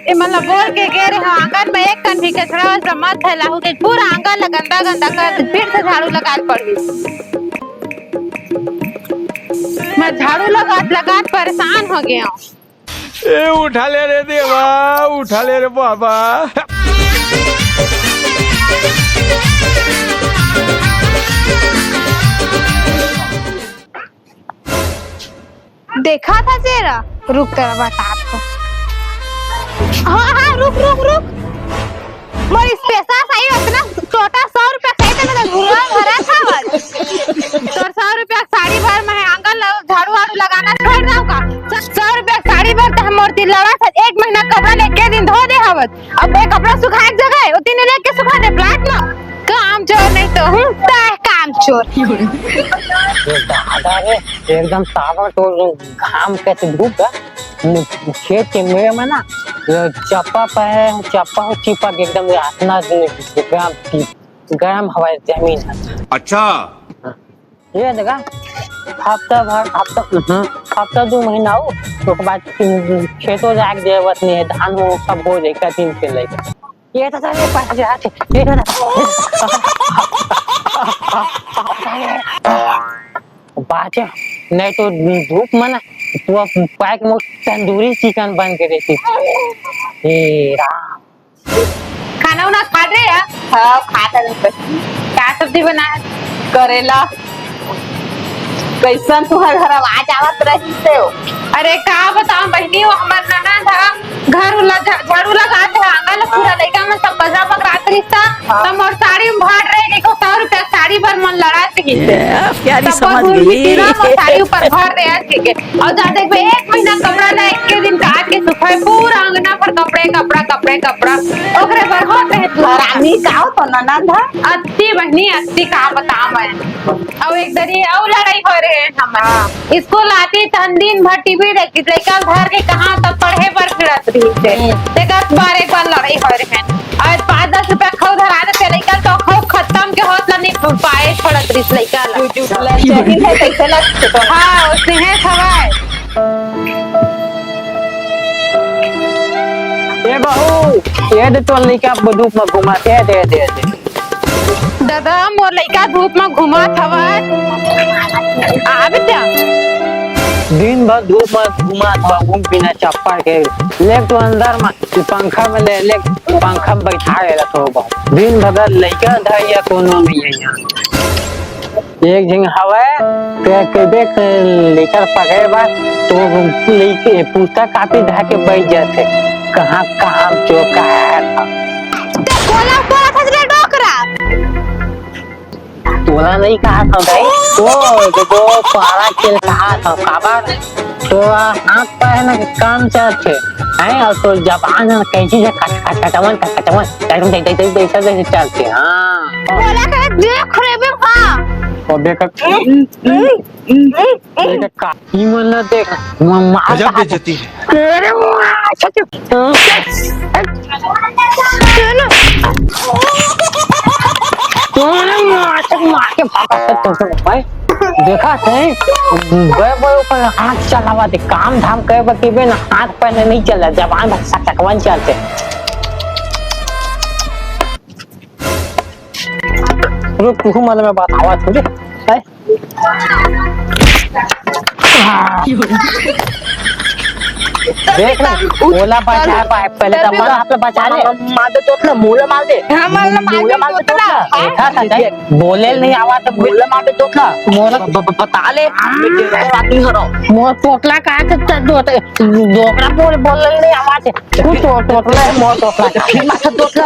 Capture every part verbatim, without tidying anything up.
ए, मतलब बोल के गे रहे हो, आंगन में एक कन भी कचरा वचरा मत फैलाहू, के पूरा आंगन ला गंदा गंदा कर दे, फिर से झाड़ू लगाए पड़ही। मैं झाड़ू लगात लगात परेशान हो गया हूँ। ए, उठा ले रे देवा, उठा ले रे बाबा। देखा था जेरा, रुक तेरा बतात हो। हाँ, हाँ, रुक, रुक, रुक। मोर special साड़ी अतना छोटा सौ रुपया साड़ी तो मेरा घुरा भरा था बस। तोर सौ रुपया साड़ी भर में है, आंगन ल-, झाड़ू वाड़ू लगाना छोड़ रहा का? सौ रुपया साड़ी भर तो हम मोर दिल लड़ा था, एक महीना कपड़ा लेके दिन धो दे हवत। अब ये कपड़ा सुखाए के जगह है, उतनी लेके सुखा दे flat में। काम चोर नहीं तो हूँ, तय काम चोर। ये दादा रे, एकदम ताबड़तोड़ घाम कैसे धूप है। खेत के मेड़ में ना, ये चप्पा पे है, चप्पा हो चिपक एकदम, इतना गरम, गरम हवा जमीन है। अच्छा। ये देखा, हफ्ता भर, हफ्ता, हम्म, हफ्ता दो महीना हो, ओकर बाद खेतो जाके जरूरत नहीं है, धान हो सब हो जाए, कठिन के लेके। ये तो सारे पास जा, ये तो बात है, नहीं तो धूप में ना, तू अब पैक में तंदूरी चिकन बन के रहती। हे राम। खाना उना खा रहे हैं? हाँ, खा कर। क्या सब्जी बना है? करेला। कैसन तुहर घर आवाज आवत रही से हो? अरे का बताओ बहनी, वो हमार ननद ह, घर उला झ-, झाड़ू लगात है, आंगन ला पूरा लइका मन सब कचरा पकड़ात रहिस था, हाँ। तब मोर साड़ी में भर रहे, देखो सौ रुपया साड़ी भर मन लड़ात रहिस है। ये प्यारी तब समझ बस उनकी गई। कीड़ा मोर साड़ी ऊपर भर रहे आज के। और जा देखबे, एक महीना कपड़ा ला एक के दिन काट के सुखाए, पूरा अंगना भर कपड़े, कपड़ा, कपड़े, कपड़ा। ओकरे बर होत रहे तू। हरामी का हो तो ननद ह? अत्ती बहनी, अत्ती का बता मैं। अउ एक दरी अउ लड़ाई हो रहे हैं हमर। हाँ। स्कूल आती तहन दिन भर टीवी देखी, लइका घर के कहाँ तब पढ़े बर फिरत रही थे। हम्म। तेकर बार एक बार लड़ाई हो रहे हैं। आज पाँच दस रुपया खऊ धरा देते लइका तो खऊ खत्म के होत ला नहीं पाए छोड़त रही लइका ला। YouTube ला चैनल है, कैसे लगते तो? हाँ, उसने है खवाए। ए बहू, ये दे तोर लइका धूप में घुमाथे, दे, दे, दे। दादा, मोर लइका धूप में घुमात हवय। आबे जा। दिन भर धूप में घुमात हवय, घूम बिना चप्पल के। ले तो अंदर में, तू पंखा में ले, ले पंखा में बैठा ले तो बहू। दिन भर लइका धैया कोनो नहीं है यहाँ। एक झिन हवय, ते कबे के लेकर पढ़े बर, तो लेके पुस्तक कापी धर के बैठ जाथे। कहाँ, कहाँ चोर का है? ते कोला ऊपर था रे डोकरा। तोला नहीं कहा था भाई, वो जो वो पारा खेल कहा था, काबर? तो हाथ पैर ना काम चलथे, हैं? और तो जबान है ना, कैंची से कट, कट, कटवन, कट, कटवन, कटवन, दे, दे, दे, दे, ऐसा जैसे चलथे, हाँ। बोला कर देख रे बे, हाँ। अबे का, अबे का का, ई मन ना देख, म-, मार गजब कहा था। बेइज्जती है। अरे मार, अच्छा, अच्छा। तोने मार, मार के भागा था, तो भाई। देखा थे, बे, बे ऊपर हाथ चलावा दे, काम धाम करे बर कहिबे ना, हाथ पैर नहीं चला, जबान बस चकवन चलथे। रुक, तू मन में बात आवा थोड़ी, हैं? देख ना, मोला बचा पाए, पहले तो अपन आप बचा ले। मार दे तोतला, मोला मार दे। हाँ, मोला मार दे मोला मार दे तोतला। तोतला। हाँ। देखा था, देख, बोले नहीं आवा तो मोला मार दे तोतला। मोला ब-, ब-, बता ले, मैं तेरे को आदमी हराऊं। मोर तोतला कहा था, तो दो-, डोकरा बोल, बोले नहीं आवा थे। तू तो तोतला है, मोर तोतला। फिर मार दे तोतला।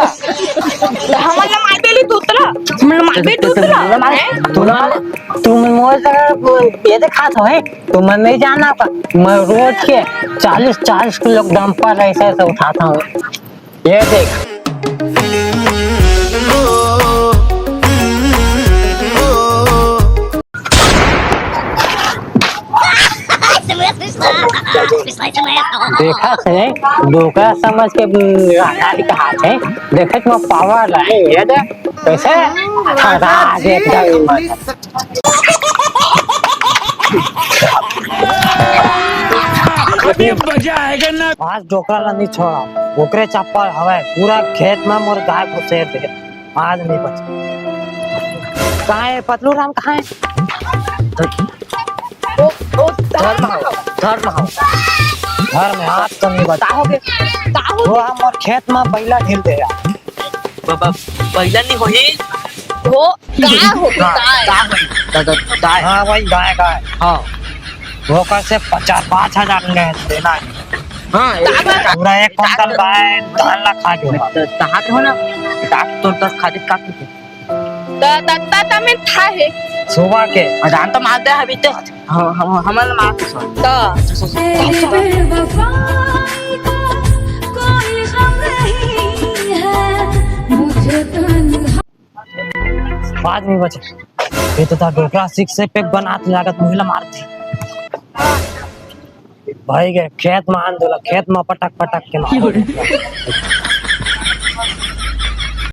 हमला मार दे ले तोतला। हमला मार दे तोतला। मोला मार दे। हैं? तोला मार दे। तुम मोर जगह ये दिखा दो, हैं? तो मैं नहीं जाना का, मैं रोज के चालीस, चालीस किलो डंपर ऐसे, ऐसे उठाता हूँ। ये देख। देखा से, डोकरा समझ के, हम्म, राधा जी का हाथ है। देखे तो पावर है, ये देख। कैसे? थर्रा दे एकदम। ये मजा आएगा ना। आज डोकरा ला नहीं छोड़ा, ओकरे चप्पल हवय, पूरा खेत में मोर गाय घुसेर दे, आज नहीं बच। कहाँ है पतलू राम, कहाँ है? ओ, ओ, धर्म हो, धर्म हो। धर्म है, आज तो नहीं बच। का हो गए? का हो वो गए? हम और खेत में बैला ढील दे यार। बाबा, बैला नहीं होही। वो गाय हो, हाँ, गाय। गाय होही। दा-, दा-, गाय। हाँ, वही गाय, गाय। हाँ। वो कैसे पचास, पाँच हजार ले देना है। हाँ, दादा। पूरा एक कुंटल गाय धान ला खा गयो। त-, तहात हो ना, दांत तो दस खा दे, का पीते? त-, त-, त-, त-, में था है। सुबह के। आ, धान तो मार दे अभी ते। हम, हम, हमन मार के सो। त। तेरी बेवफाई का कोई गम नहीं है, मुझे तन्हा आज नहीं बचे। ये तो था डोकरा सिक्स पैक बनात लागत महिला मारती। भाई गए खेत में आन दोला, खेत में पटक पटक के मार।